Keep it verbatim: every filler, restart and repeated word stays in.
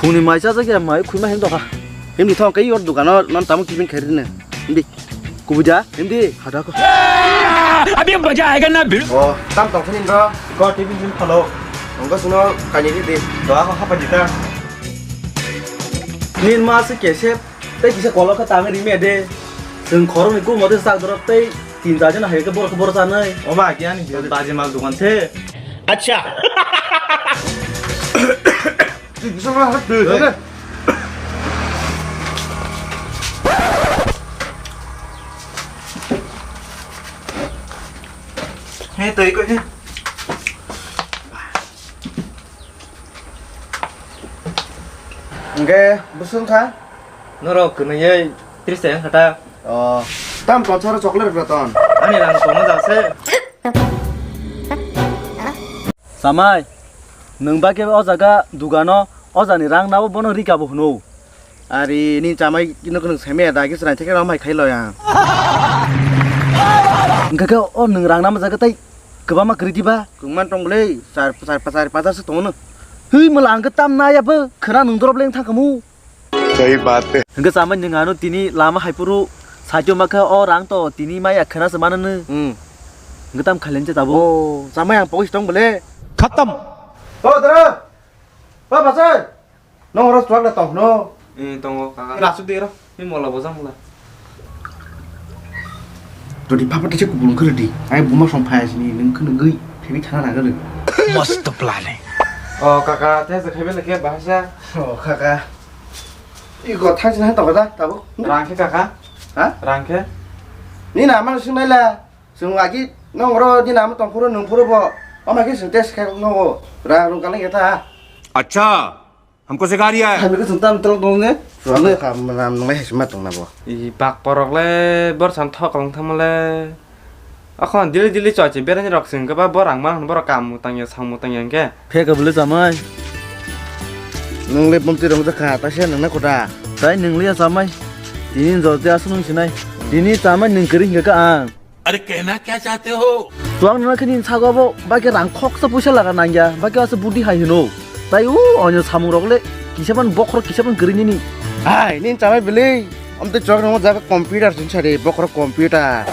Muni mai cha cha khe mai khui ma hem dokha. Hem di thong kai yor dukano non tamo kibin khairi ne. Hem di. Kubui da hem di. Hada ko. Abhi maza aayega na bhi. O tam tong thani ro. Ko tibin jin phalo. Ongko suno kani di di. Do ako hapa di ta. Nin ma se kese. Tei kisa kolok khe tangwi rime de. Chwng khoroknwi kuk mote sak dorok tei tin char jon hai khe borok khe borok chanai. O ba, khe ani baji mal dogan se. Acha. Twi kisa ma ha twi kisa. He, twi ko he. Hingke bwswng kha? Norok kwnwi tris ta wngkha ta. O, tam tonsoro chocolate rwkra ton. Ani rang tongma jase. Samai, nwng ba khe o jaga dugano o jani rang nabo bono rika bo hwno. Ari ni chamai kino kwnwi saimaya da khe chwrai theke rom hai khailo ya. Hingke khe o nwng rang nama jaga tai kwbangma kwrwi diba? Kwbangma tong bwle, char, char, char, pajar se tongo no. Hwi mala ang khe tam naya bo khwna nwng dorop leng thang kamu. Sahi baat hai. Hingke chamai nwng ano tini lama hai phuru saitio ma khe o rang to tini maya khwna se mano no. Hmm. Hingke tam khailen che tabo. O, chamai ang pogis tong bwle. Khatam. O dara. O bachai. Nong oro chuak le tong no. Eh, tongo kaka. Rasuk de ro. Ni mola bojang mola. Todi papa tese kubun khoro di. Ai buma song phaya sini nung khno gui. Thini thana na galo. Mast plan hai. O kaka, tese khaibe le ke bahasa. O kaka. I go thang sini tong da tabo. Rang khe kaka? Ha? Rang khe? Ni na man sung nai la. Sung agi nong ro di na mo tong phuru nung phuru bo. O ma khe sung test khe no. Ra rung kalang ya ta. Acha. Hamko se gari hai. Hamko se tam tol dong ne. Suang ne kam nam nang hai sima tong na bo. I bak porok le bor san thok lang thang le. Akhon dili dili choi che berani rok sing ba bor ang ma bor kam mutang ya sang mutang ya ke. Phe ka bule chamai. Nung le bomti rong jakha ta se nang na kota. Tai nung le chamai. Tini jor te asu nung sinai. Tini chamai nung kering ka ang. अरे कहना क्या चाहते हो? Tuang nuna khe nini sago bo, ba khe rang khoksa puisa laga nangya, ba khe asa budi hai hino. Tai o, onyo samung rok le, kisa ban bokhorok kisa ban kwrwi nini. Hai, nini chamai bwlwi, omtwi chwk nungma jaga computer sini sari, bokhorok computer.